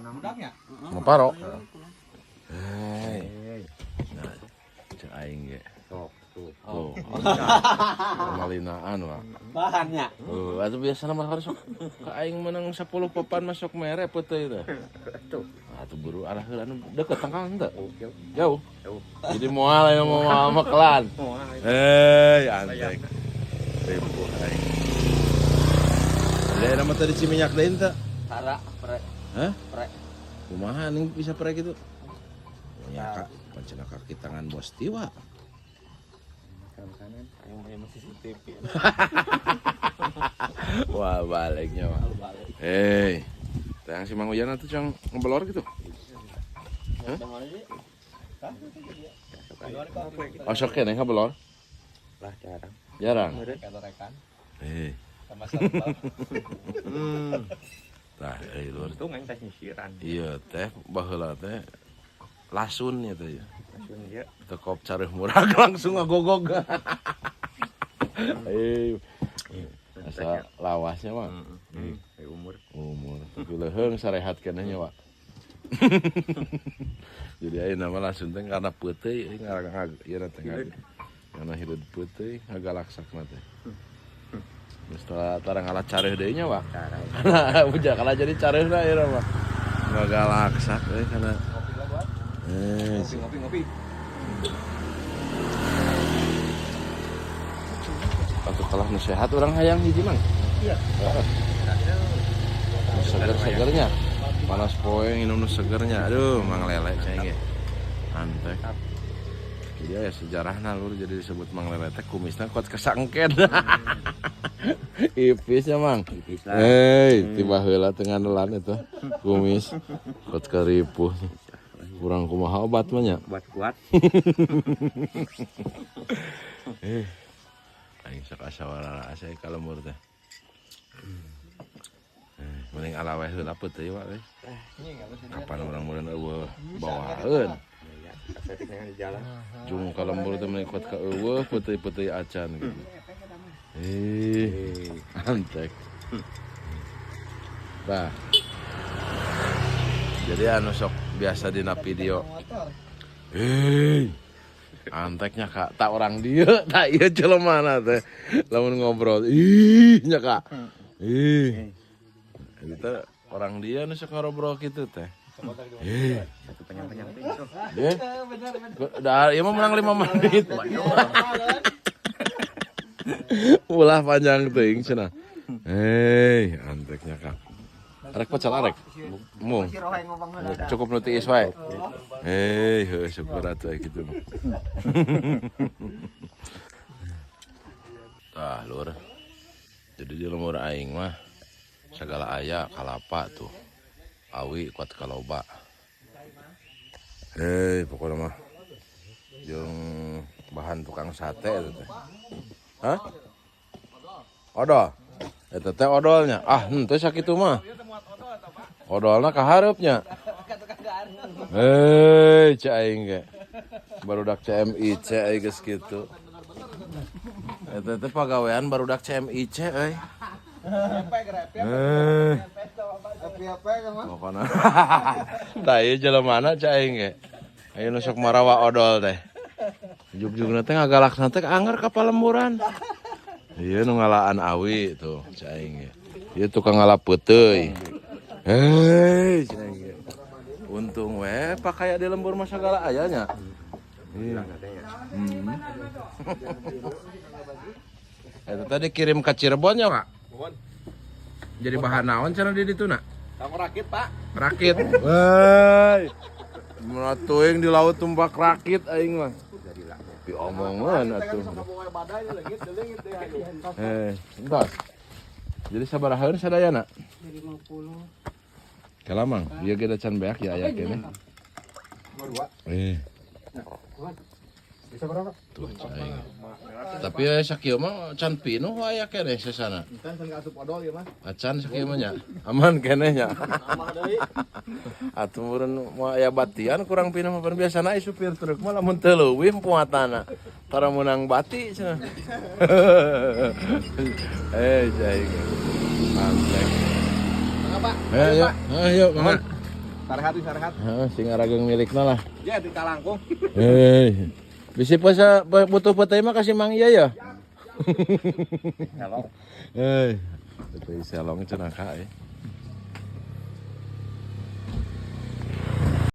Budaknya. Maparo. Hei. Nah, cek aing ge. Sok tuh. Tuh. Malinaan wah. Bahannya. Oh, atuh biasana mah harus ka aing menang 10 papan masuk mere peuteuy teh. Tuh. Atuh buru arah heula anu deket tangkal henteu. Jauh. Jauh. Jauh. Jadi moal aya moal mekelan. Hei, antek. Ripuh aing. Ada nama tadi Ciminyak deui teu? Tara, pre, Hah? pre. Kumaha nih bisa pre gitu? Ya kak, pancen kaki tangan bos tiwa. Kanan. Ayo mau CCTV. Wah, baliknya, Pak. Balik. Hei. Teh si Mang Uyan atuh cang ngebelor gitu. Hah? Oh, sok keneh ngebelor? Lah jarang. Jarang. Rekan. Eh, Sama sambal. tah euy lur. Untung aing teh nyisiran. Iya teh baheula teh lasun ya teh. Langsung ieu. Tekop careuh murag langsung ngagogog. Eh, asa lawasnya mah. Heeh. Kayak umur. Umur tapi leuheung sarehat keneh nya, Pak. Jadi ayeuna mah lasun teh karena peuteuy euy ngarang ieu teh karena hirup peuteuy ngagalaksakna teh. Geus tara ngalah careuh deui nya, Pak. Cara. Karena bujak kalah jadi careuhna ieu mah. Ngagalaksak euy karena Ngopi lah buat. eh Ngopi, ngopi, ngopi. Atuh kalah nu sehat urang hayang hiji mang. Iya. Heeh. Nu seger-segernya. Panas poe nginum nu segernya. Aduh, Mang Lele cai ge. Antek. Jadi aya sejarahna lur jadi disebut Mang Lele teh kumisna kuat kesangken. Ipisnya Mang. Ipis lah. Hei, tiba heula teh nganelan itu kumis kuat keripuh. Kurang kumaha obat mah nya. Buat kuat. Eh. Aing sok asa warara asa ka lembur teh. Eh, mending alaweh heula peuteuy wa euy. Kapan urang meureun eueuh bawaeun. Ya, kasetiknya di jalan. Jung ka lembur teh mending kuat ka eueuh peuteuy-peuteuy acan gitu. Eh, antek. Tah. Jadi anu sok biasa dina video. Hei. Anteknya kak, tak orang dia, tak iya jelemana teh. Lamun ngobrol, ih nya kak. Ih. Itu teh orang dia nu sok ngobrol gitu teh. Eh, Satu panjang-panjang teh sok. eh. Udah, ieu mah menang 5 menit. Ulah panjang teuing cenah. Hei, anteknya kak. Arek pecel arek. Mung. Cukup nu tiis wae. Hei, heuh syukur atuh aya kitu mah. Tah, lur. Jadi di lembur aing mah sagala aya kalapa tuh. Awi kuat kaloba. Hei, pokoknya mah jeung bahan tukang sate eta teh. Hah? Odol. Eta teh odolnya. Ah, henteu sakitu mah. Odolna ka hareupnya. Hei, cek aing ge. Barudak CMIC euy geus kitu. Eta teh pagawean barudak CMIC euy. Eh. Pokona. Tah ieu jelemana cek aing ge. Ayeuna nu sok marawa odol teh. Jugjugna teh ngagalakna teh anger ka palemburan. Ieu nu ngalaan awi tuh cek aing ge. Ieu tukang ngala peuteuy. Hei, cek aing ge. Untung we pakaya di lembur mah sagala aya nya. Iya. Eta tadi kirim ke Cirebon ya, Pak? Jadi bahan naon cenah di ditu na? Kamu rakit, Pak. Rakit. Woi. Mun di laut tumpak rakit aing mah. Diomongan atuh. Eh, entos. Jadi sabarahaeun sadayana? 50. Kalamang, ieu ge da can beak ya aya keneh. Eh. Bisa berapa? Tuh, aing. Tapi ya sakieu mah can pinuh aya keneh sesana. Entan can asup odol ieu mah. Acan sakieu mah nya. Aman keneh nya. Aman deui. Atuh meureun moal aya batian kurang pinuh mah pan biasana ai supir truk mah lamun teu leuwih muatana. Tara meunang bati cenah. Eh, cai. Antek. Mangga, Pak. Ayo, ayo, mangga. Sarehat ih, sarehat. Heeh, sing arageng milikna lah. Ya di kalangkung. Hei. Bisi posa butuh peuteuy mah kasih Mang ieu ya. Hello. Hei. Peuteuy selong cenah ka eh.